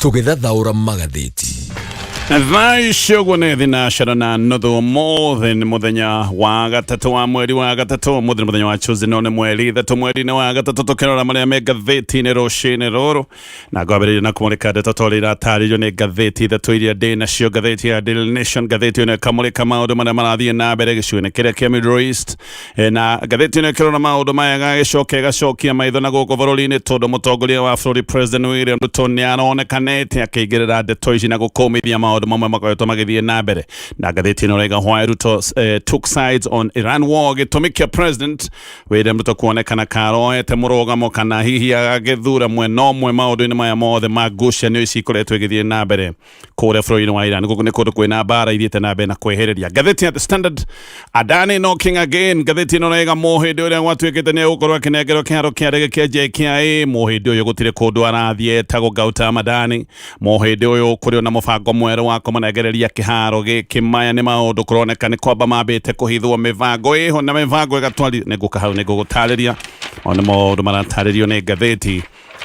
Tũgĩthathaũra magathĩti. Thaa ici ũguo nĩ thinacara na nuthu mũthĩ nĩ mũthenya wa gatatũ wa mweri wa gatatũ. Mũthĩ nĩ mũthenya wa Tuesday, no nĩ mweri ithatũ mweri-inĩ wa gatatũ, tũkĩrora marĩa me ngathĩti-inĩ rũcinĩ rũrũ, na ngwambĩrĩria na kũmũrĩka ndeto ta ũrĩa iratarĩrio nĩ ngathĩti ithatũ iria ndĩ nacio. Ngathĩti ya Daily Nation, ngathĩti ĩno ĩkamũrĩka maũndũ marĩa marathiĩ na mbere gĩcigo-inĩ kĩrĩa kĩa Middle East. Na ngathĩti ĩno ĩkĩrora maũndũ maya gagĩcoka ĩgacokia maitho na gũkũ bũrũri-inĩ, tondũ mũtongoria wa bũrũri President William Ruto nĩ aronekanĩte akĩingĩrĩra ndeto ici na gũkũmithia maũndũ mamwe makoretwo magĩthiĩ na mbere. Na ngathĩti ĩno ĩraiga, "Why Ruto took sides on Iran war", gĩtũmi kĩa President William Ruto kuonekana karoete mũrũgamo kana hihi agagĩthura mwena ũmwe maũndũ-inĩ maya mothe ma ngucanio ici ikoretwo igĩthiĩ na mbere kũrĩa bũrũri-inĩ wa Iran. Gũkũ nĩ kũndũ kwĩna mbara ithiĩte na mbere na kwĩhĩrĩria. Ngathĩti ya The Standard, "Adani knocking again". Ngathĩti ĩno raiga mũhĩndĩ ũrĩa gwatuĩkĩte nĩ egũkorwo akĩnengerwo kĩharo kĩa ndege kĩa JKIA. Mũhĩndĩ ũyũ gũtirĩ kũndũ arathiĩ, etagwo Gautam Adani. Mũhĩndĩ ũyũ kũrĩ ona mũbango mwerũ wa kũmũnengereria kĩharo gĩkĩ. Maya nĩ maũndũ kũroneka nĩ kwamba mambĩte kũhithwo, mĩbango ĩho na mĩbango ĩgatwari. Nĩ ngũka hau nĩ ngũgũtarĩria o nĩ maũndũ maratarĩrio nĩ ngathĩti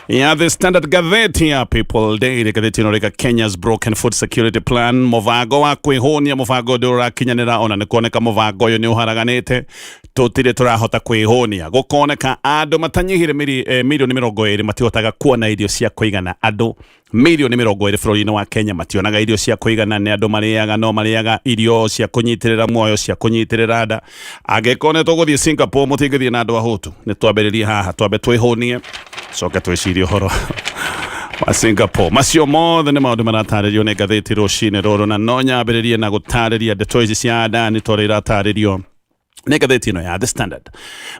ya The Standard. Ngathĩti ya People Daily, ngathĩti ĩno rĩga, "Kenya's broken food security plan", mũbango wa kwĩhũnia, mũbango ndũ ũrakinyanĩra. Ona nĩ kuoneka mũbango ũyũ nĩ ũharaganĩte, tũtirĩ tũrahota kwĩhũnia. Gũkoneka andũ matanyihire mirioni 20 matihotaga kuona irio cia kũigana. Andũ mirioni 20 bũrũri-inĩ wa Kenya mationaga irio cia kũigana. Nĩ andũ marĩaga, no marĩaga irio cia kũnyitĩrĩra muoyo, cia kũnyitĩrĩra nda. Angĩkorwo nĩ tũgũthiĩ Singapore, mũtingĩthiĩ na andũ ahũtu. Nĩ twambĩrĩrie haha, twambe twĩhũnie, coke twĩcirie ũhoro wa Singapore. Macio mothe nĩ maũndũ maratarĩrio nĩ ngathĩti rũcinĩ rũrũ, na no nyambĩrĩrie na gũtarĩria ndeto ici cia Adani ta ũrĩa iratarĩrio nĩ ngathĩti ĩno ya The Standard.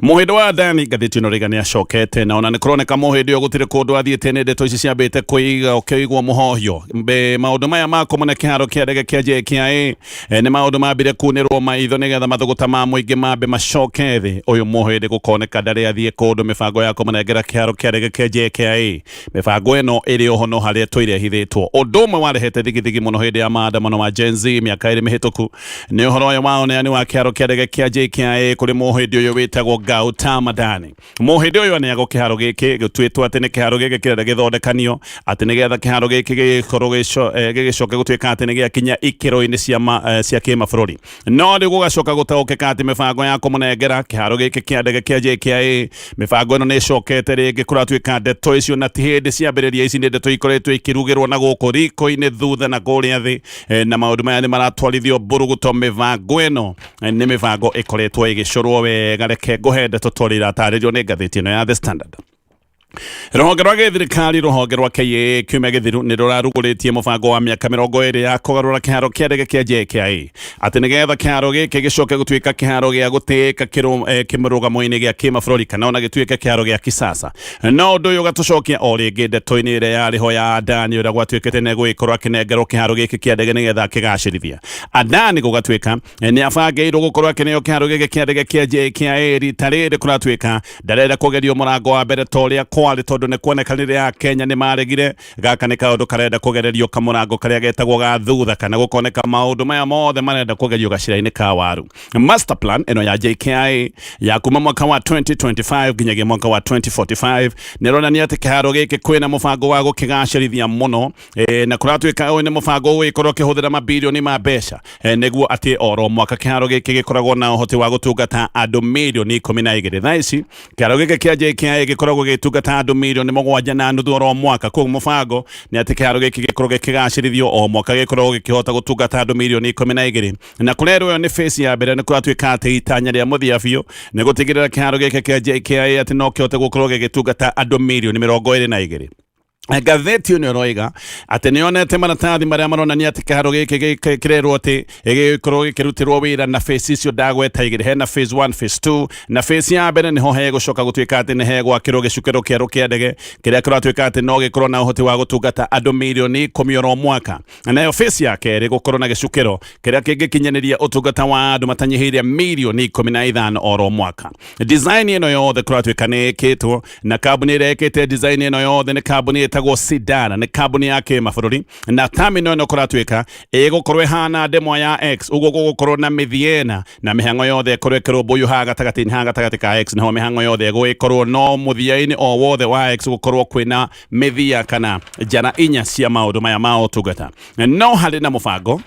Mũhĩndĩ wa Adani, ngathĩti ĩno rĩga nĩ acokete, na ona nĩ kũroneka mũhĩndĩ ũyũ gũtirĩ kũndũ athiĩte. Nĩ ndeto ici ciambĩte kũiga ũkĩigwo mũhohio. Maũndũ maya ma kũmũne kĩharo kĩa ndege kĩa JKIA nĩ maũndũ mambire kunĩrwo maitho nĩgetha mathũgũta ma mũingĩ mambe macoke thĩ. Ũyũ mũhĩndĩ gũkoneka ndarĩ athiĩ kũndũ. Mĩbango ya kũmũnengera kĩharo kĩa ndege kĩa JKIA, mĩbango ĩno ĩrĩ oho, no harĩa tũire ĩhithĩtwo. Ũndũ ũmwe warehete thigithigi mũno hĩndĩ ya maandamano ma Gen Z mĩaka 2 mĩhĩtũku nĩ ũhoro ũyũ wa ũneani wa kĩharo kĩa ndege kĩa JKIA kũrĩ mũhĩndĩ ũyũ wĩtagwo Gautam Adani. Mũhĩndĩ ũyũ aneagwo kĩharo gĩkĩ, gĩtuĩtwo atĩ nĩ kĩharo gĩkĩ kĩrenda gĩthondekanio, atĩ nĩgetha kĩharo gĩkĩ gĩgĩkorwo gĩgĩcoke gũtuĩka atĩ nĩ gĩakinya ikĩro-inĩ cia kĩmabũrũri. No rĩu gũgacoka gũtaũkĩka atĩ mĩbango ya kũmũnengera kĩharo gĩkĩ kĩa ndege kĩa JKIA, mĩbango ĩno nĩ ĩcokete rĩngĩ. Kũratuĩka ndeto icio na ti hĩndĩ ciambĩrĩria, ici nĩ ndeto ikoretwo ikĩrugĩrwo na gũkũ riko-inĩ thutha na kũrĩa thĩ, na maũndũ maya nĩ maratwarithio mbũrũgũto. Mĩbango ĩno nĩ mĩbango ĩkoretwo ĩgĩcorwo wega. Reke ngũhe ndeto ta ũrĩa iratarĩrio nĩ ngathĩti ĩno ya The Standard. Rũhonge rwa gĩthirikari, rũhonge rwa KAA, kiumia gĩthiru nĩ rũrarugũrĩtie mũbango wa mĩaka 20 ya kũgarũra kĩharo kĩa ndege kĩa JKIA, atĩ nĩgetha kĩharo gĩkĩ gĩcoke gũtuĩka kĩharo gĩa gũtĩĩka kĩmũrũgamo-inĩ gĩa kĩmabũrũri, kana ona gĩtuĩke kĩharo gĩa kisasa. No ũndũ ũyũ ũgatũcokia o rĩngĩ ndeto-inĩ ĩrĩa yarĩ ho ya Adani, ũrĩa gwatuĩkĩte nĩ egũgĩkorwo akĩnengerwo kĩharo gĩkĩ kĩa ndege nĩgetha akĩgacĩrithia. Adani gũgatuĩka nĩ abangĩirwo gũkorwo akĩneo kĩharo gĩkĩ kĩa ndege kĩa JKIA. Rita rĩrĩ kũratuĩka ndarenda kũgerio mũrango wa mbere ta ũrĩa kwarĩ, tondũ nĩ kuonekanire a Kenya nĩ maregire. Gaka nĩ kaũndũ karenda kũgererio kamũrango karĩa getagwo ga thutha, kana gũkoneka maũndũ maya mothe marenda kũgerio gacĩra-inĩ ka waru. Master plan ĩno ya JKIA ya kuma mwaka wa 2025 nginyagia mwaka wa 2045 nĩ ĩronania atĩ kĩharo gĩkĩ kwĩna mũbango wa gũkĩgacĩrithia mũno, na kũratuĩka ũyũ nĩ mũbango ũgũgĩkorwo ũkĩhũthĩra mabirioni ma mbeca, nĩguo atĩ oro mwaka kĩharo gĩkĩ gĩkoragwo na ũhoti wa gũtungata andũ mirioni 12. Thaa ici kĩharo gĩkĩ kĩa JKIA gĩkoragwo gĩgĩtungata andũ mirioni 7.5 oro mwaka. Koguo mũbango nĩ atĩ kĩharo gĩkĩ gĩkorwo gĩkĩgacĩrithio, o mwaka gĩkoragwo gĩkĩhota gũtungata andũ mirioni 12. Na kũrerwo ĩyo nĩ phase ya mbere. Nĩ kũratuĩka atĩ itanya rĩa mũthia biũ nĩ gũtigĩrĩra kĩharo gĩkĩ kĩa JKIA atĩ no kĩhote gũkorwo gĩgĩtungata andũ mirioni 22. Ngathĩti ĩno ĩroiga atĩ nĩ yonete maratathi marĩa maronania atĩ kĩharo gĩkĩ kĩrerwo atĩ gĩgĩkorwo gĩkĩrutĩrwo wĩra na phase icio ndagweta igĩrĩ. Hena phase 1, phase 2, na phase ya mbere nĩho hegũcoka gũtuĩka atĩ nĩ hegwakĩrwo gĩcukĩro kĩerũ kĩa ndege kĩrĩa kĩratuĩka atĩ no gĩkorwo na ũhoti wa gũtungata andũ mirioni 10 oro mwaka. Nayo phase ya kerĩ gũkorwo na gĩcukĩro kĩrĩa kĩngĩkinyanĩria ũtungata wa andũ matanyihĩire mirioni 15 oro mwaka. Design ĩno yothe kũratuĩka nĩ ĩkĩtwo, na kambuni ĩrĩa ĩkĩte design ĩno yothe nĩ kambuni ĩtagwo Ĩtagwo Sidara, nĩ kambuni ya kĩmabũrũri, na terminal ĩno kũratuĩka ĩgũkorwo ĩhana ndemwa ya X. Ũguo gũgũkorwo na mĩthia ĩna na mĩhang'o yothe ĩkorwo ĩkĩrũmbũiyo haha gatagatĩ-inĩ, haha gatagatĩ ka X nĩho mĩhang'o yothe ĩgũgĩkorwo, no mũthia-inĩ o wothe wa X gũkorwo kwĩna mĩthia kana njara inya cia maũndũ maya ma ũtungata. No harĩ na mũbango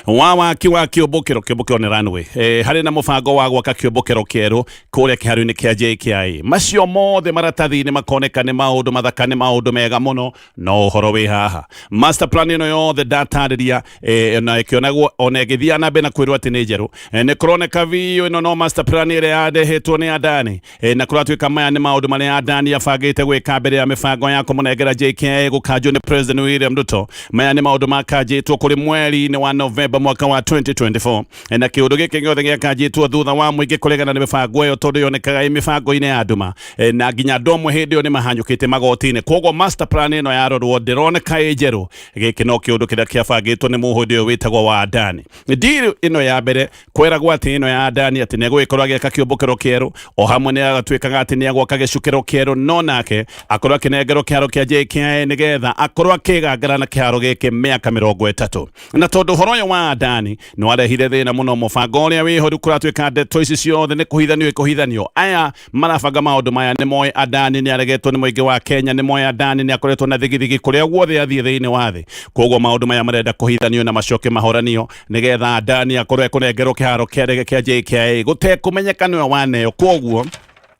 wa waki wa kĩũmbũkĩro, kĩũmbũkĩro nĩ runway, harĩ na mũbango wa gwaka kĩũmbũkĩro kĩerũ kũrĩa kĩharo-inĩ kĩa JKIA. Macio mothe maratathi-inĩ makoneka nĩ maũndũ mathaka, nĩ maũndũ mega mũno, no ũhoro wĩ haha, master plan ĩno yothe ndatarĩria, na ĩkĩonagwo ona ĩgĩthiaga na mbere na kwĩrwo atĩ nĩ njerũ, nĩ kũroneka biũ ĩno no master plan ĩrĩa yarehetwo nĩ Adani, na kũratuĩka maya nĩ maũndũ marĩa Adani abangĩte gwĩka mbere ya mĩbango ya kũmũnengera JKIA gũkanjwo nĩ President William Ruto. Maya nĩ maũndũ makanjĩtwo kũrĩ mweri-inĩ wa Novemba mwaka wa 2024, na kĩũndũ gĩkĩ gĩothe gĩakanjĩtwo thutha wa mũingĩ kũregana na mĩbango ĩyo tondũ yonekaga ĩ mĩbango-inĩ ya nduma, na nginya andũ amwe hĩndĩ ĩyo nĩ mahanyũkĩte magoti-inĩ. Koguo master plan ĩno yarorwo ndĩroneka ĩ njerũ. Gĩkĩ no kĩũndũ kĩrĩa kĩabangĩtwo nĩ mũhũndĩ ũyũ wĩtagwo wa Adani. Deal ĩno ya mbere kweragwo atĩ ĩno ya Adani atĩ nĩegũgĩkorwo agĩaka kĩũmbũkĩro kĩerũ, o hamwe nĩ agatuĩkaga atĩ nĩegwaka gĩcukĩro kĩerũ, no nake akorwo akĩnengerwo kĩharo kĩa JKIA nĩgetha akorwo akĩgangara na kĩharo gĩkĩ mĩaka 30. Na tondũ ũhoro ũyũ wa Adani nĩ warehire thĩna mũno, mũbango ũrĩa wĩho rĩu kũratuĩka ndeto ici ciothe nĩ kũhithanio ikũhithanio. Aya marabanga maũndũ maya nĩ moĩ Adani nĩ aregetwo nĩ mũingĩ wa Kenya, nĩ moĩ Adani nĩ akoretwo na thigithigi kũrĩa guothe athiĩ thĩinĩ wa thĩ. Koguo maũndũ maya marenda kũhithanio na macoke mahoranio nĩgetha Adani akorwo ekũnengerwo kĩharo kĩa ndege kĩa JKIA gũtekũmenyeka nĩwe waneo. Koguo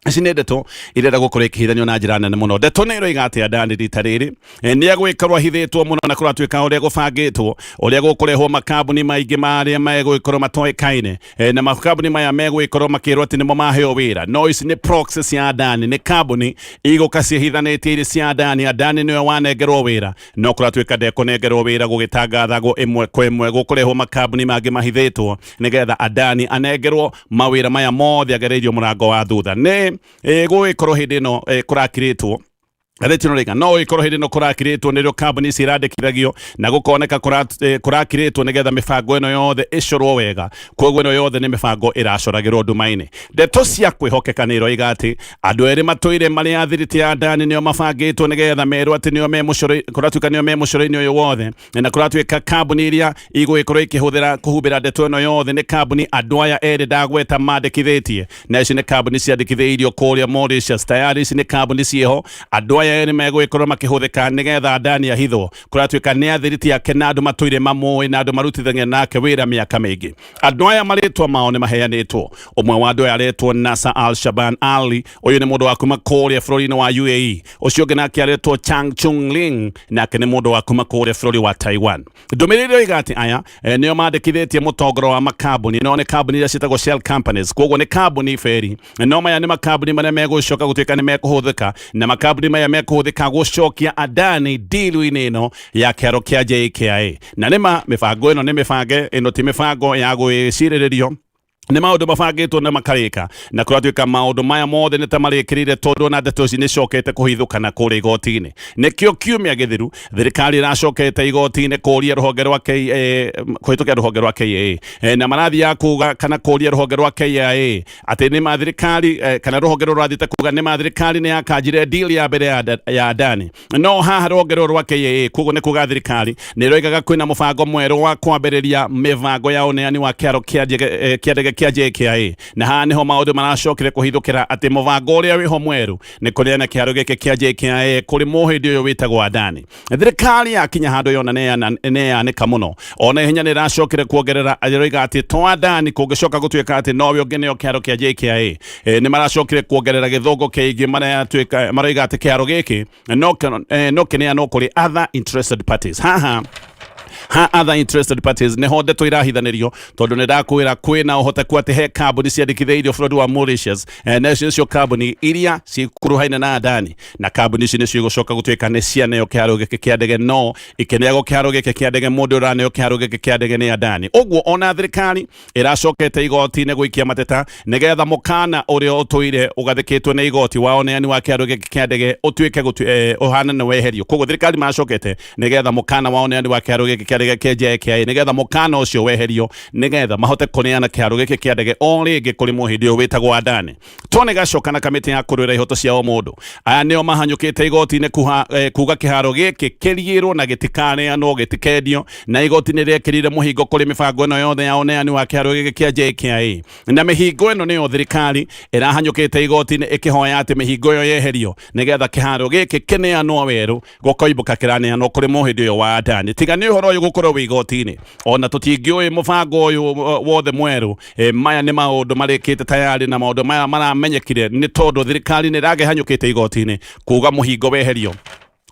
ici nĩ ndeto irenda gũkorwo ikĩhithanio na njĩra nene mũno. Ndeto nĩ ĩroiga atĩ Adani rita rĩrĩ nĩ egũgĩkorwo ahithĩtwo mũno, na kũratuĩka ũrĩa gũbangĩtwo ũrĩa gũkũrehwo makambuni maingĩ marĩa megũgĩkorwo matoĩkaine, na makambuni maya megũgĩkorwo makĩrwo atĩ nĩmo maheo wĩra, no ici nĩ proxy cia Adani, nĩ kambuni igũka ciĩhithanĩtie irĩ cia Adani. Adani nĩwe wanengerwo wĩra, no kũratuĩka ndekũnengerwo wĩra, gũgĩtangathagwo ĩmwe kwa ĩmwe gũkũrehwo makambuni mangĩ mahithĩtwo nĩgetha Adani anengerwo mawĩra maya mothe agereirio mũrango wa thutha. Nĩ gũgĩkorwo hĩndĩ ĩno kũrakirĩtwo ngathĩti ĩno rĩga no ĩkorwo hĩndĩ ĩno kũrakirĩtwo nĩrĩo kambuni ici irandĩkithagio na gũkoneka kũrakirĩtwo nĩgetha mĩbango ĩno yothe ĩcorwo wega. Koguo ĩno yothe nĩ mĩbango ĩracoragĩrwo nduma-inĩ. Ndeto cia kwĩhokeka nĩ iroiga atĩ andũ erĩ matũire marĩ athiriti ya Adani nĩo mabangĩtwo nĩgetha merwo atĩ nĩo me mũcoro, kũratuĩka nĩo me mũcoro-inĩ ũyũ wothe, na kũratuĩka kambuni iria igũgĩkorwo ikĩhũthĩra kũhumbĩra ndeto ĩno yothe nĩ kambuni andũ aya erĩ ndagweta mandĩkithĩtie, na ici nĩ kambuni ciandĩkithĩirio kũrĩa Mauritius. Tayari ici nĩ kambuni ciĩho, andũ aya erĩ megũgĩkorwo makĩhũthĩka nĩgetha Adani ahithwo. Kũratuĩka nĩ athiriti ake na andũ matũire mamũĩ na andũ marutithania nake wĩra mĩaka mĩingĩ. Andũ aya marĩtwa mao nĩ maheanĩtwo. Ũmwe wa andũ aya aretwo Nasa Al Shaban Ali, ũyũ nĩ mũndũ wa kuma kũrĩa bũrũri-inĩ wa UAE. Ũcio ũngĩ nake aretwo Chang Chung Ling, nake nĩ mũndũ wa kuma kũrĩa bũrũri wa Taiwan. Ndũmĩrĩri ĩroiga atĩ aya nĩo mandĩkithĩtie mũtongoro wa makambuni, no nĩ kambuni iria ciĩtagwo shell companies, koguo nĩ kambuni beri, no maya nĩ makambuni marĩa megũcoka gũtuĩka nĩ mekũhũthĩka, na makambuni maya mekũhũthĩka gũcokia Adani deal-inĩ ĩno ya kĩharo kĩa JKIA. Na nĩma mĩbango ĩno nĩ mĩbange, ĩno ti mĩbango ya gwĩcirĩrĩrio, nĩ maũndũ mabangĩtwo na makarĩka, na kũratuĩka maũndũ maya mothe nĩ ta marĩkĩrĩire, tondũ ona ndeto ici nĩ cokete kũhithũkana kũrĩa igoti-inĩ. Nĩkĩo kiumia gĩthiru thirikari ĩracokete igoti-inĩ kũria rũhonge rwa kũhĩtũkĩra rũhonge rwa KAA, na marathiaga kuga kana kũria rũhonge rwa KIA atĩ nĩ ma thirikari, kana rũhonge rũrũ rũrathiĩte kuga nĩ ma thirikari nĩ yakanjire deal ya mbere ya Adani. No haha rũhonge rũrũ rwa KAA, koguo nĩ kuga thirikari nĩ ĩroigaga kwĩna mũbango mwerũ wa kwambĩrĩria mĩbango ya ũneani wa kĩharo kĩa ndege kĩa JKIA, na haha nĩho maũndũ maracokire kũhithũkĩra atĩ mũbango ũrĩa wĩho mwerũ nĩ kũneana kĩharo gĩkĩ kĩa JKIA kũrĩ mũhĩndĩ ũyũ wĩtagwo Adani. Thirikari yakinya handũ yona nĩyanĩka mũno, ona ihenya nĩ ĩracokire kuongerera, ĩroiga atĩ to Adani kũngĩcoka gũtuĩka atĩ nowe ũngĩneo kĩharo kĩa JKIA, nĩ maracokire kuongerera gĩthũngũ kĩingĩ, maratuĩka maroiga atĩ kĩharo gĩkĩ no kĩneanwo kũrĩ other interested parties. Haha ha other interested parties nĩho ndeto irahithanĩrio, tondũ nĩ ndakwĩra kwĩna ũhoteku atĩ he kambuni ciandĩkithĩirio bũrũri wa Mauritius, na icio nĩcio kambuni iria cikuruhaine na Adani, na kambuni ici nĩcio igũcoka gũtuĩka nĩ cianeo kĩharo gĩkĩ kĩa ndege. No ikĩneagwo kĩharo gĩkĩ kĩa ndege, mũndũ ũraneo kĩharo gĩkĩ kĩa ndege nĩ Adani. Ũguo ona thirikari ĩracokete igoti-inĩ gũikia mateta nĩgetha mũkana ũrĩa ũtũire ũgathĩkĩtwo nĩ igoti wa ũneani wa kĩharo gĩkĩ kĩa ndege ũtuĩke ũhane nĩ weherio. Koguo thirikari maracokete nĩgetha mũkana wa ũneani wa kĩharo gĩkĩ kĩa kĩa ndege kĩa JKIA nĩgetha mũkana ũcio weherio nĩgetha mahote kũneana kĩharo gĩkĩ kĩa ndege o rĩngĩ kũrĩ mũhĩndĩ ũyũ wĩtagwo Adani. Tony Gacoka na kamĩtĩ ya kũrũĩra ihoto cia o mũndũ aya nĩo mahanyũkĩte igoti-inĩ kuga kĩharo gĩkĩ kĩriĩrwo na gĩtikaneanwo, gĩtikendio, na igoti nĩ rĩekĩrire mũhingo kũrĩ mĩbango ĩno yothe ya ũneani wa kĩharo gĩkĩ kĩa JKIA. Na mĩhingo ĩno nĩyo thirikari ĩrahanyũkĩte igoti-inĩ ĩkĩhoya atĩ mĩhingo ĩyo yeherio nĩgetha kĩharo gĩkĩ kĩneanwo werũ, gũkoimbũka kĩraneanwo kũrĩ mũhĩndĩ ũyũ wa Adani. Tiga nĩ ũhoro ũyũ gũkorwo wĩ igoti-inĩ, ona tũtingĩũĩ mũbango ũyũ wothe mwerũ. Maya nĩ maũndũ marĩkĩte tayari, na maũndũ maya maramenyekire nĩ tondũ thirikari nĩ ĩragĩhanyũkĩte igoti-inĩ kuga mũhingo weherio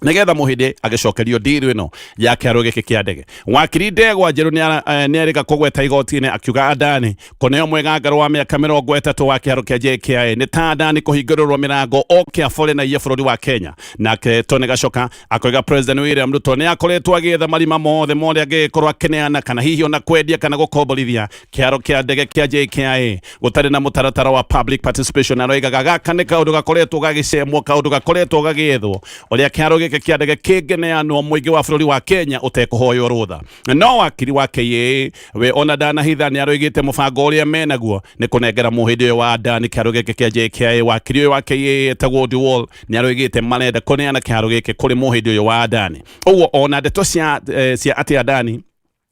nĩgetha mũhĩndĩ agĩcokerio ndiru ĩno ya kĩharo gĩkĩ kĩa ndege. Wakiri Ndegwa Njerũ nĩerĩga kũgweta igoti-inĩ akiuga Adani kũneo mwĩgangaro wa mĩaka 30 wa kĩharo kĩa JKIA nĩ ta Adani kũhingũrĩrwo mĩrango oke abore na iye bũrũri wa Kenya. Nake Tony Gacoka akoiga President William Ruto nĩ akoretwo agĩetha marima mothe mothe angĩgĩkorwo akĩneana kana hihi ona kwendia kana gũkomborithia kĩharo kĩa ndege kĩa JKIA gũtarĩ na mũtaratara wa public participation. Aroigaga gaka nĩ kaũndũ gakoretwo gagĩcemwo, kaũndũ gakoretwo gagĩethwo ũrĩa kĩharo gĩkĩ kĩa ndege kĩngĩneanwo mũingĩ wa bũrũri wa Kenya ũtekũhoywo rũtha. No wakiri wa KAA we ona ndanahitha nĩ aroigĩte mũbango ũrĩa menaguo nĩ kũnengera mũhĩndĩ ũyũ wa Adani kĩharo gĩkĩ kĩa JKIA. Wakiri ũyũ wa KAA etagwo Oduol nĩ aroigĩte marenda kũneana kĩharo gĩkĩ kũrĩ mũhĩndĩ ũyũ wa Adani. Ũguo ona ndeto cia atĩ Adani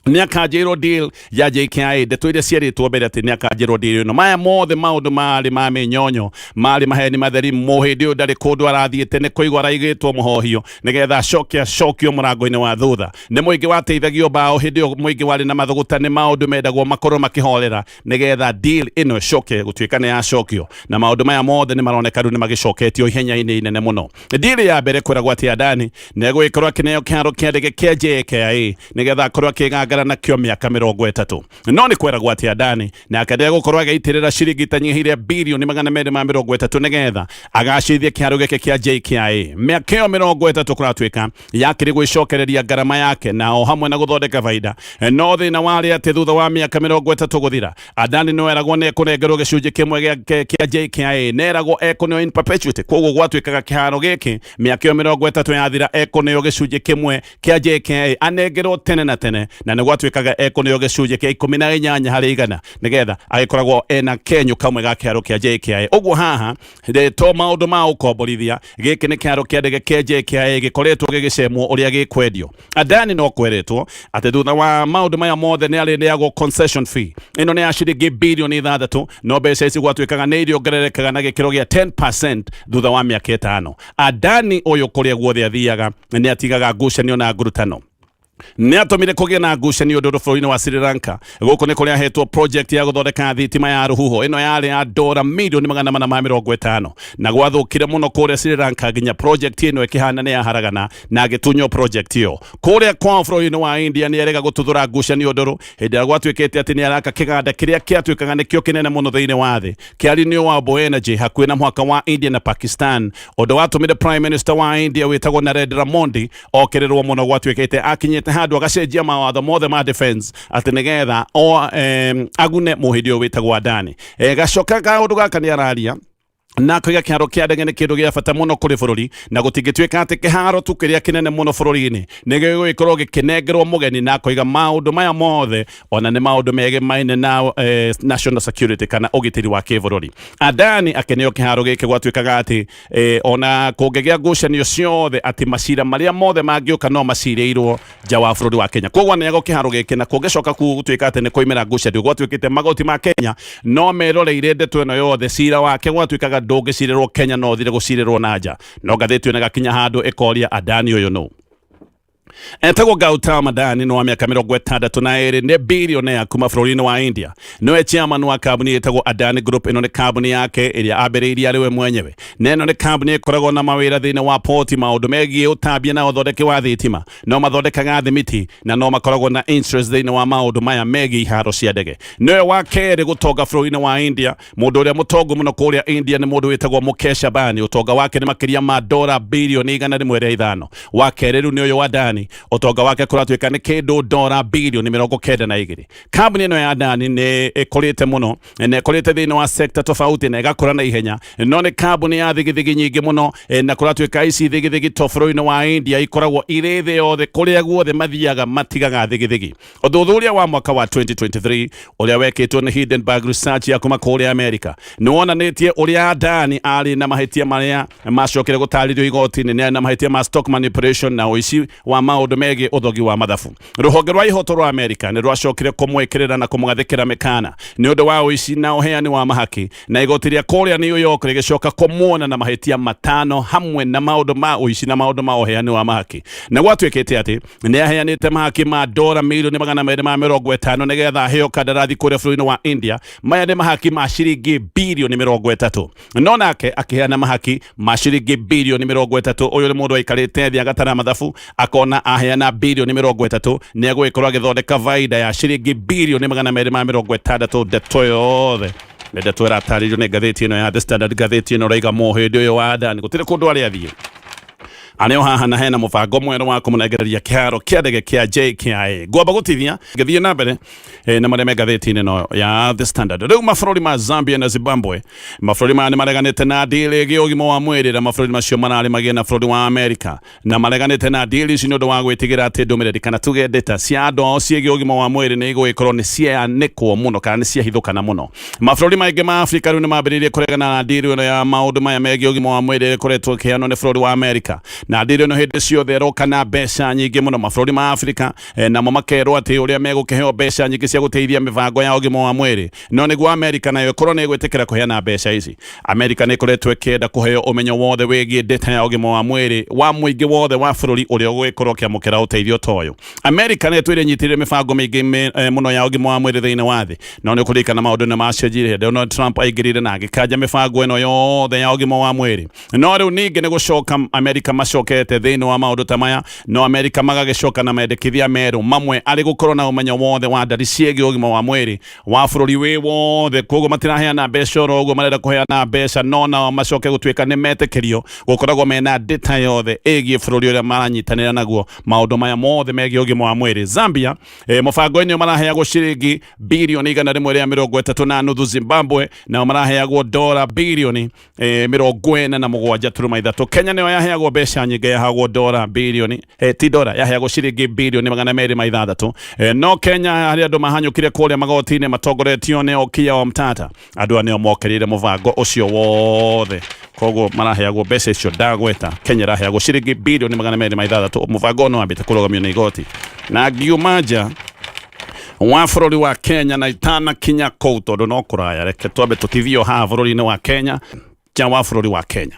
nĩ akanjĩrwo deal ya JKIA, ndeto iria cierĩtwo mbere atĩ nĩ akanjĩrwo deal ĩno, maya mothe maũndũ marĩ ma mĩnyonyo, marĩ maheni matheri. Mũhĩndĩ ũyũ ndarĩ kũndũ arathiĩte, nĩ kũigua araigĩtwo mũhohio nĩgetha acoke acokio mũrango-inĩ wa thutha. Nĩ mũingĩ wateithagio mbaũ hĩndĩ ĩyo, mũingĩ warĩ na mathũgũta, nĩ maũndũ mendagwo makorwo makĩhorera nĩgetha deal ĩno ĩcoke gũtuĩka nĩ yacokio, na maũndũ maya mothe nĩ maroneka rĩu nĩ magĩcoketio ihenya-inĩ inene mũno. Deal ya mbere kwĩragwo atĩ Adani nĩ egũgĩkorwo akĩneo kĩharo kĩa ndege kĩa JKIA nĩgetha akorwo akĩgangara nakĩo mĩaka 30. No nĩ kweragwo atĩ Adani nake ndegũkorwo agĩitĩrĩra ciringi itanyihĩire birioni 230 nĩgetha agacĩithie kĩharo gĩkĩ kĩa JKIA. Mĩaka ĩyo 30 kũratuĩka yakĩrĩ gwĩcokereria ngarama yake na o hamwe na gũthondeka baida. No thĩna warĩ atĩ thutha wa mĩaka 30 gũthira, Adani no eragwo nĩ ekũnengerwo gĩcunjĩ kĩmwe kĩa JKIA, neragwo ekũneo in perpetuity. Koguo gwatuĩkaga kĩharo gĩkĩ mĩaka ĩyo 30 yathira ekũneo gĩcunjĩ kĩmwe kĩa JKIA, anengerwo tene na tene, na nĩ gwatuĩkaga ekũneo gĩcunjĩ kĩa 18 harĩ igana nĩgetha agĩkoragwo ena kenyũ kamwe ga kĩharo kĩa JKIA. Ũguo haha to maũndũ ma ũkomborithia, gĩkĩ nĩ kĩharo kĩa ndege kĩa JKIA gĩkoretwo gĩgĩcemwo ũrĩa gĩkwendio. Adani no kweretwo atĩ thutha wa maũndũ maya mothe nĩ arĩrĩagwo concession fee ĩno nĩ ya ciringi birioni 6, no mbeca ici gwatuĩkaga nĩ iriongererekaga na gĩkĩro gĩa 10% thutha wa mĩaka 5. Adani ũyũ kũrĩa guothe athiaga nĩ atigaga ngucanio na ngurutano. Nĩ atũmire kũgĩe na ngucanio ndũrũ bũrũri-inĩ wa Sri Lanka. Gũkũ nĩ kũrĩa ahetwo project ya gũthondeka thitima ya rũhuho, ĩno yarĩ ya dora milioni 450, na gwathũkire mũno kũrĩa Sri Lanka nginya project ĩno ĩkĩhana nĩ yaharagana na agĩtunywo project ĩyo. Kũrĩa kwao bũrũri-inĩ wa India nĩ erega gũtuthũra ngucanio ndũrũ hĩndĩ ĩrĩa gwatuĩkĩte atĩ nĩ araka kĩganda kĩrĩa kĩatuĩkaga nĩkĩo kĩnene mũno thĩinĩ wa thĩ kĩa renewable energy hakuhĩ na mũhaka wa India na Pakistan, ũndũ watũmire Prime Minister wa India wĩtagwo Narendra Modi okĩrĩrwo mũno. Gwatuĩkĩte akinyĩte handũ agacenjia mawatho mothe ma defense atĩ nĩgetha agune mũhĩndĩ ũyũ wĩtagwo Adani. Gacoka kaũndũ gaka nĩ araria na koiga kĩharo kĩa ndege nĩ kĩndũ gĩa bata mũno kũrĩ bũrũri, na gũtingĩtuĩka atĩ kĩharo tu kĩrĩa kĩnene mũno bũrũri-inĩ nĩ gĩgũgĩkorwo gĩkĩnengerwo mũgeni, na koiga maũndũ maya mothe ona nĩ maũndũ megemaine na national security kana ũgitĩri wa kĩbũrũri. Adani akĩneo kĩharo gĩkĩ gwatuĩkaga atĩ ona kũngĩgĩa ngucanio ciothe atĩ macira marĩa mothe mangĩũka no macirĩirwo nja wa bũrũri wa Kenya. Koguo aneagwo kĩharo gĩkĩ, na kũngĩcoka gũtuĩka atĩ nĩ kũimĩra ngucanio, gwatuĩkĩte magoti ma Kenya no meroreire ndeto ĩno yothe, cira wake gwatuĩkaga ndũngĩcirĩrwo Kenya, no ũthire gũcirĩrwo na nja. No ngathĩti ĩno ĩgakinya handũ ĩkoria Adani ũyũ nũ? Etagwo Gautam Adani, nĩ wa mĩaka 62, nĩ billionaire kuma bũrũri-inĩ wa India. Nĩwe chairman wa kambuni ĩtagwo Adani Group. Ĩno nĩ kambuni yake ĩrĩa ambĩrĩirie arĩ we mwenyewe, na ĩno nĩ kambuni ĩkoragwo na mawĩra thĩinĩ wa poti, maũndũ megiĩ ũtambia na ũthondeki wa thitima, no mathondekaga thimiti, na no makoragwo na interest thĩinĩ wa maũndũ maya megiĩ iharo cia ndege. Nĩwe wa kerĩ gũtonga bũrũri-inĩ wa India. Mũndũ ũrĩa mũtongu mũno kũrĩa India nĩ mũndũ wĩtagwo Mukesh Ambani, ũtonga wake nĩ makĩria ma dora birioni 105. Wa kerĩ rĩu nĩ ũyũ wa Adani. Ũtonga wake kũratuĩka nĩ kĩndũ dora bilioni 92. Kambuni ĩno ya Adani nĩ ĩkũrĩte mũno na ĩkũrĩte thĩinĩ wa sekta tofauti na ĩgakũra na ihenya, no nĩ kambuni ya thigithigi nyingĩ mũno, na kũratuĩka ici thigithigi to bũrũri-inĩ wa India, ikoragwo irĩ thĩ yothe, kũrĩa guothe mathiaga matigaga thigithigi. Ũthuthuria wa mwaka wa 2023 ũrĩa wekĩtwo nĩ Hindenburg Research ya kuma kũrĩa Amerika nĩ wonanĩtie ũrĩa Adani arĩ na mahĩtia marĩa macokire gũtarĩrio igoti-inĩ. Nĩ arĩ na mahĩtia ma stock manipulation na ũici wa maũndũ megiĩ ũthogi wa mathabu. Rũhonge rwa ihoto rwa Amerika nĩ rwacokire kũmwĩkĩrĩra na kũmũgathĩkĩra mĩkana nĩ ũndũ wa ũici na ũheani wa mahaki, na igoti rĩa kũrĩa New York rĩgĩcoka kũmuona na mahĩtia matano hamwe na maũndũ ma ũici na maũndũ ma ũheani wa mahaki. Na gwatuĩkĩte atĩ nĩ aheanĩte mahaki ma dora milioni 250 nĩgetha aheo kandarathi kũrĩa bũrũri-inĩ wa India. Maya nĩ mahaki ma ciringi bilioni 30, no nake akĩheana mahaki ma ciringi bilioni 30. Ũyũ nĩ mũndũ aikarĩte thĩ agatara mathabu, akona aheana bilioni 30 nĩ egũgĩkorwo agĩthondeka baida ya ciringi bilioni 260. Ndeto yothe nĩ ndeto ĩratarĩrio nĩ ngathĩti ĩno ya The Standard. Ngathĩti ĩno ĩraiga mũhĩndĩ ũyũ wa Adani gũtirĩ kũndũ arĩa athiĩ, arĩ o haha na hena mũbango mwerũ wa kũmũnengereria kĩharo kĩa ndege kĩa JKIA. Ngwamba gũtithia ngĩthiĩ na mbere na marĩa me ngathĩti-inĩ ĩno ya The Standard. Rĩu mabũrũri ma Zambia na Zimbabwe, mabũrũri maya nĩ mareganĩte na deal ĩgiĩ ũgima wa mwĩrĩ na mabũrũri macio mararĩ magĩe na bũrũri wa Amerika, na mareganĩte na deal ici nĩ ũndũ wa gwĩtigĩra atĩ ndũmĩrĩri kana tuge data cia andũ ao ciĩgiĩ ũgima wa mwĩrĩ nĩ igũgĩkorwo nĩ cianĩkwo mũno kana nĩ ciahithũkana mũno. Mabũrũri maingĩ ma Afrika rĩu nĩ mambĩrĩirie kũregana na deal ĩno ya maũndũ maya megiĩ ũgima wa mwĩrĩ ĩkoretwo ĩkĩheanwo nĩ bũrũri wa Amerika, na deal ĩno hĩndĩ ciothe ĩroka na mbeca nyingĩ mũno. Mabũrũri ma Afrika namo makerwo atĩ ũrĩa megũkĩheo mbeca nyingĩ cia gũteithia mĩbango ya ũgima wa mwĩrĩ, no nĩguo Amerika nayo ĩkorwo nĩ ĩgwĩtĩkĩra kũheana mbeca ici. Amerika nĩ ĩkoretwo ĩkĩenda kũheo ũmenyo wothe wĩgiĩ data ya ũgima wa mwĩrĩ wa mũingĩ wothe wa bũrũri ũrĩa ũgũgĩkorwo ũkĩamũkĩra ũteithio ta ũyũ. Amerika nĩ ĩtwĩre ĩnyitĩrĩire mĩbango mĩingĩ mũno ya ũgima wa mwĩrĩ thĩinĩ wa thĩ, no nĩ ũkũririkana maũndũ nĩ macenjirie hĩndĩ Donald Trump aingĩrire na agĩkanja mĩbango ĩno yothe ya ũgima wa mwĩrĩ. No rĩu ningĩ nĩ gũcoka Amerika macokete thĩinĩ wa maũndũ ta maya, no Amerika magagĩcoka na mendekithia merũ mamwe arĩ gũkorwo na ũmenyo wothe wa ndari ciĩgiĩ ũgima wa mwĩrĩ wa bũrũri wĩ wothe. Koguo matiraheana mbeca oro ũguo, marenda kũheana mbeca no nao macoke gũtuĩka nĩ metĩkĩrio gũkoragwo mena data yothe ĩgiĩ bũrũri ũrĩa maranyitanĩra naguo maũndũ maya mothe megiĩ ũgima wa mwĩrĩ. Zambia mũbango-inĩ ũyũ maraheagwo ciringi bilioni 130.5. Zimbabwe nao maraheagwo dora bilioni 47.3. Kenya nĩyo yaheagwo mbeca nyingĩ, yaheagwo dora bilioni ti dora, yaheagwo ciringi bilioni 206. No Kenya harĩ andũ mahanyũkire kũrĩa magoti-inĩ matongoretio nĩ Okiya Omtata. Andũ aya nĩo mokĩrĩire mũbango ũcio wothe, koguo maraheagwo mbeca icio ndagweta. Kenya ĩraheagwo ciringi bilioni 206. Mũbango ũyũ nĩ wambĩte kũrũgamio nĩ igoti na ngiuma nja wa bũrũri wa Kenya na itanakinya kũu, tondũ no kũraya, reke twambe tũtithio haha bũrũri-inĩ wa Kenya, nja wa bũrũri wa Kenya.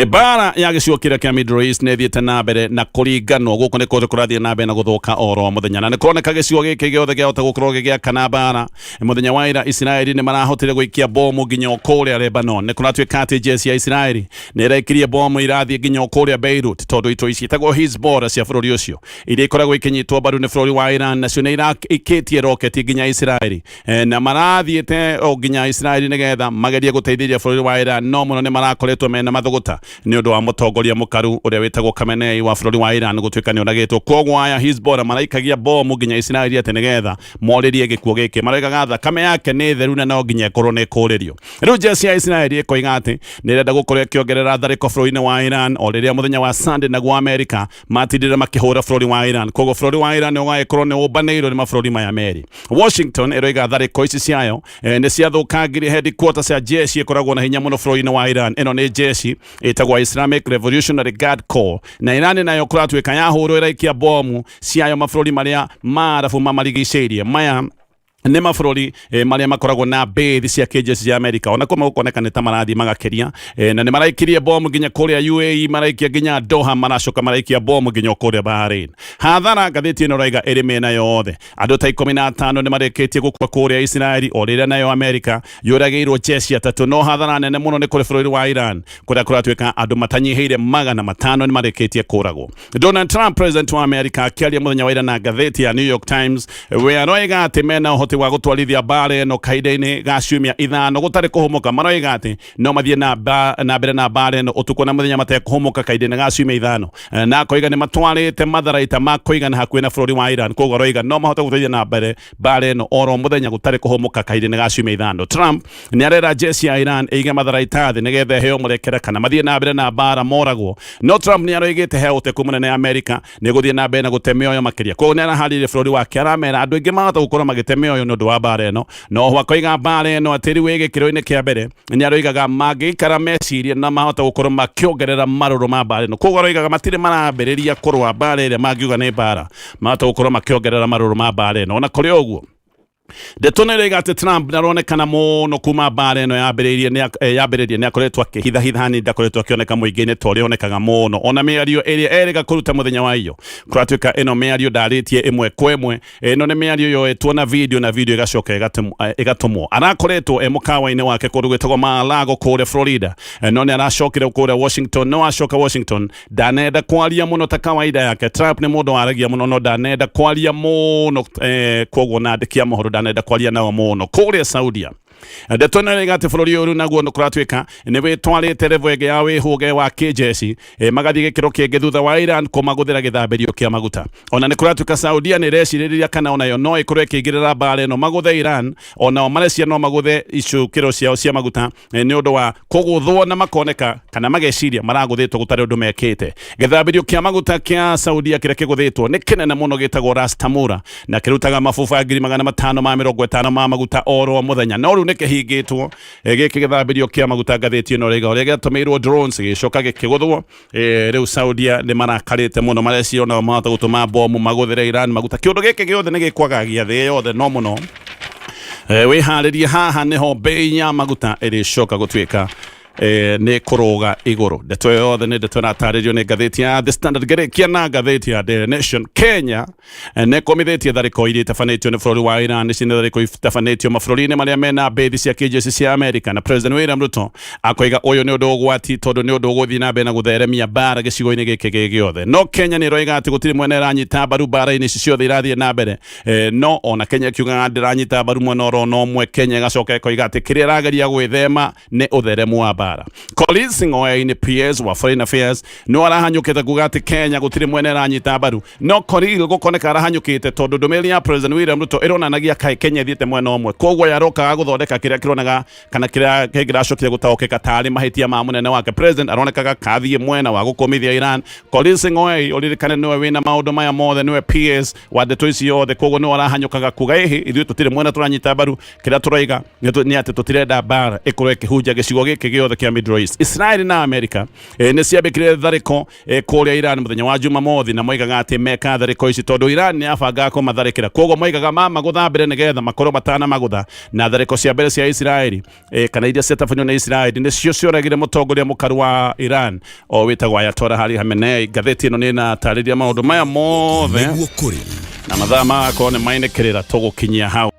Mbara ya gĩcigo kĩrĩa kĩa Middle East nĩ ĩthiĩte na mbere na kũringanwo. Gũkũ nĩ kũndũ kũrathiĩ na mbere na gũthũka oro mũthenya, na nĩ kũroneka gĩcigo gĩkĩ gĩothe kĩahota gũkorwo gĩgĩakana mbara. Mũthenya wa ira Isiraeli nĩ marahotire gũikia bomu nginya o kũrĩa Lebanon. Nĩ kũratuĩka atĩ jeshi ya Isiraeli nĩ ĩraikirie bomu irathiĩ nginya o kũrĩa Beirut, tondũ itoi ciĩtagwo Hezbollah cia bũrũri ũcio iria ikoragwo ikinyitwo mbaru nĩ bũrũri wa Iran nacio nĩ iraikĩtie roketi nginya Isiraeli, na marathiĩte o nginya Isiraeli nĩgetha magerie gũteithĩrĩria bũrũri wa Iran, no mũno nĩ marakoretwo mena mathũgũta nĩ ũndũ wa mũtongoria mũkaru ũrĩa wĩtagwo Khamenei wa bũrũri wa Iran gũtuĩka nĩ oragĩtwo. Koguo aya Hezbollah maraikagia bomu nginya Isiraeli atĩ nĩgetha morĩrie gĩkuũ gĩkĩ. Maroigaga thakame yake nĩ theru na no nginya ĩkorwo nĩ ĩkũrĩrio. Rĩu jeshi ya Isiraeli ĩkoiga atĩ nĩ ĩrenda gũkorwo ĩkĩongerera tharĩko bũrũri-inĩ wa Iran, o rĩrĩa mũthenya wa Sunday naguo Amerika matindire makĩhũra bũrũri wa Iran. Koguo bũrũri wa Iran ũgagĩkorwo nĩ ũmbanĩirwo nĩ mabũrũri maya merĩ. Washington ĩroiga tharĩko ici ciayo nĩ ciathũkangirie headquarter cia jeshi ĩkoragwo na hinya mũno bũrũri-inĩ wa Iran. Ĩno nĩ jeshi ĩtagwo Islamic Revolutionary Guard Corps, na Iran nayo kũratuĩka yahũrwo ĩraikia bomu ciayo mabũrũri marĩa maarabu mamarigicĩirie. Maya nĩ mabũrũri marĩa makoragwo na base cia kĩjeshi cia Amerika, ona kũmwe gũkoneka nĩ ta marathiĩ magakĩria, na nĩ maraikirie bomu nginya kũrĩa UAE, maraikia nginya Doha, maracoka maraikia bomu nginya kũrĩa Bahrain. Hathara, ngathĩti ĩno ĩraiga, ĩrĩ mĩena yothe. Andũ ta 15 nĩ marĩkĩtie gũkua kũrĩa Isiraeli, o rĩrĩa nayo Amerika yũragĩirwo jeshi atatũ. No hathara nene mũno nĩ kũrĩ bũrũri wa Iran, kũrĩa kũratuĩka andũ matanyihĩire 500 nĩ marĩkĩtie kũragwo. Donald Trump, president wa America, akĩaria mũthenya wa ira na ngathĩti ya New York Times, we aroiga atĩ mena ũhoti Ũhoti wa gũtwarithia mbara ĩno kahinda-inĩ ga ciumia 5 gũtarĩ kũhũmũka. Maroiga atĩ no mathiĩ na mbere na mbara ĩno ũtukũ na mũthenya matekũhũmũka kahinda-inĩ ga ciumia 5, na akoiga nĩ matwarĩte matharaita ma kũigana hakuhĩ na bũrũri wa Iran. Koguo aroiga no mahote gũtwarithia na mbere mbara ĩno oro mũthenya gũtarĩ kũhũmũka kahinda-inĩ ga ciumia 5. Trump nĩ arera jeshi ya Iran ĩige matharaita thĩ nĩgetha ĩheo mũrekera kana mathiĩ na mbere na mbara moragwo. No Trump nĩ aroigĩte he ũteku mũnene Amerika nĩ gũthiĩ na mbere na gũte mĩoyo makĩria. Koguo nĩ araharĩria bũrũri wake, aramera andũ aingĩ mahota gũkorwo magĩte mĩoyo nĩ ũndũ wa mbara ĩno. No oho akoiga mbara ĩno atĩ rĩu ĩ gĩkĩro-inĩ kĩa mbere, nĩ aroigaga mangĩikara mecirie na mahota gũkorwo makĩongerera marũrũ ma mbara ĩno. Koguo aroigaga matirĩ marambĩrĩria kũrũa mbara ĩrĩa mangiuga nĩ mbara, mahota gũkorwo makĩongerera marũrũ ma mbara ĩno. Ona kũrĩ ũguo, ndeto nĩ ĩroiga atĩ Trump ndaronekana mũno kuma mbara ĩno yambĩrĩirie nĩ akoretwo akĩhithahitha hanini, ndakoretwo akĩoneka mũingĩ-inĩ ta ũrĩa onekaga mũno. Ona mĩario ĩrĩa erĩga kũruta mũthenya wa iyo, kũratuĩka ĩno mĩario ndarĩtie ĩmwe kwa ĩmwe, ĩno nĩ mĩario yoetwo na video na video ĩgacoka ĩgatũmwo. Arakoretwo e mũkawa-inĩ wake kũndũ gwĩtagwo Mar-a-Lago kũrĩa Florida, no nĩ aracokire kũrĩa Washington. No acoka Washington ndanenda kwaria mũno ta kawaida yake. Trump nĩ mũndũ waragia mũno, no ndanenda kwaria mũno, koguo na andĩki a mohoro ndanenda kwaria nao mũno. Kũrĩa Saudia, ndeto ĩno ĩroiga atĩ bũrũri ũyũ naguo kũratuĩka nĩ wĩtwarĩte level ĩngĩ ya wĩhũge wa kĩnjeci, magathiĩ gĩkĩro kĩngĩ thutha wa Iran kũmagũthĩra gĩthambĩrio kĩa maguta. Ona nĩ kũratuĩka Saudia nĩ ĩrecirĩrĩria kana onayo no ĩkorwo ĩkĩingĩrĩra mbara ĩno, magũthe Iran, onao marecia no magũthe icukĩro ciao cia maguta, nĩ ũndũ wa kũgũthwo na makoneka kana mageciria maragũthĩtwo gũtarĩ ũndũ mekĩte. Gĩthambĩrio kĩa maguta kĩa Saudia kĩrĩa kĩgũthĩtwo nĩ kĩnene mũno, gĩtagwo Ras Tamura, na kĩrutaga mabuba 550,000 ma maguta oro mũthenya, no rĩu nĩ kĩhingĩtwo. Gĩkĩ gĩthambĩrio kĩa maguta, ngathĩti ĩno ĩroiga ũrĩa gĩatũmĩirwo drones gĩcoka gĩkĩgũthwo. Rĩu Saudia nĩ marakarĩte mũno, mareciria onao mahota gũtũma bomu magũthĩre Iran maguta. Kĩũndũ gĩkĩ gĩothe nĩ gĩkwagagia thĩ yothe, no mũno wĩharĩrie haha nĩho bei ya maguta ĩrĩcoka gũtuĩka nĩ kũrũga igũrũ. Ndeto ĩyo yothe nĩ ndeto ĩratarĩrio nĩ ngathĩti ya The Standard. Ngĩrĩkia na ngathĩti ya Daily Nation, Kenya nĩ kũmithĩtie tharĩko iria itabanĩtio nĩ bũrũri wa Iran. Ici nĩ tharĩko itabanĩtio mabũrũri-inĩ marĩa mena mbĩthi cia kĩnjeci cia Amerika, na President William Ruto akoiga ũyũ nĩ ũndũ ũgwati tondũ nĩ ũndũ ũgũthiĩ na mbere na gũtheremia mbara gĩcigo-inĩ gĩkĩ gĩ gĩothe. No Kenya nĩ ĩroiga atĩ gũtirĩ mwena ĩranyita mbaru mbara-inĩ ici ciothe irathiĩ na mbere. No ona Kenya ĩkiugaga ndĩranyita mbaru mwena oro na ũmwe, Kenya ĩgacoka ĩkoiga atĩ kĩrĩa ĩrageria gwĩthema nĩ ũtheremu wa mbara. Korir Sing'oei nĩ PS wa Foreign Affairs, no arahanyũkĩte kuga atĩ Kenya gũtirĩ mwena ĩranyita mbaru. No Korir gũkoneka arahanyũkĩte tondũ ndũmĩrĩri ya President William Ruto ĩronanagia kaĩ Kenya ĩthiĩte mwena ũmwe, koguo yarokaga gũthondeka kĩrĩa kĩronaga kana kĩrĩa kĩngĩracokire gũtaũkĩka tarĩ mahĩtia ma mũnene wake. President aronekaga kathiĩ mwena wa gũkũmithia Iran. Korir Sing'oei, ũririkane nĩwe wĩna maũndũ maya mothe, nĩwe PS wa ndeto ici yothe, koguo nĩwe arahanyũkaga kuga ĩhĩ ithuĩ tũtirĩ mwena tũranyita mbaru, kĩrĩa tũroiga nĩ atĩ tũtirenda mbara ĩkorwo ĩkĩhunja gĩcigo gĩkĩ gĩothe kĩa Middle East. Israel na America nĩ ciambĩkire tharĩko kũrĩa Iran mũthenya wa Jumamothi, na moigaga atĩ meka tharĩko ici tondũ Iran nĩ yabangaga kũmatharĩkĩra, koguo moigaga mamagũtha mbere nĩgetha makorwo matanamagũtha. Na tharĩko cia mbere cia Israeli, kana iria ciatabanio nĩ Israeli, nĩcio cioragire mũtongoria mũkaru wa Iran o wĩtagwo Ayatollah Ali Khamenei. Ngathĩti ĩno nĩ ĩnatarĩria maũndũ maya mothe Nĩguo kũrĩ na mathaa magakorwo nĩ mainĩkĩrĩra tũgũkinyia hau.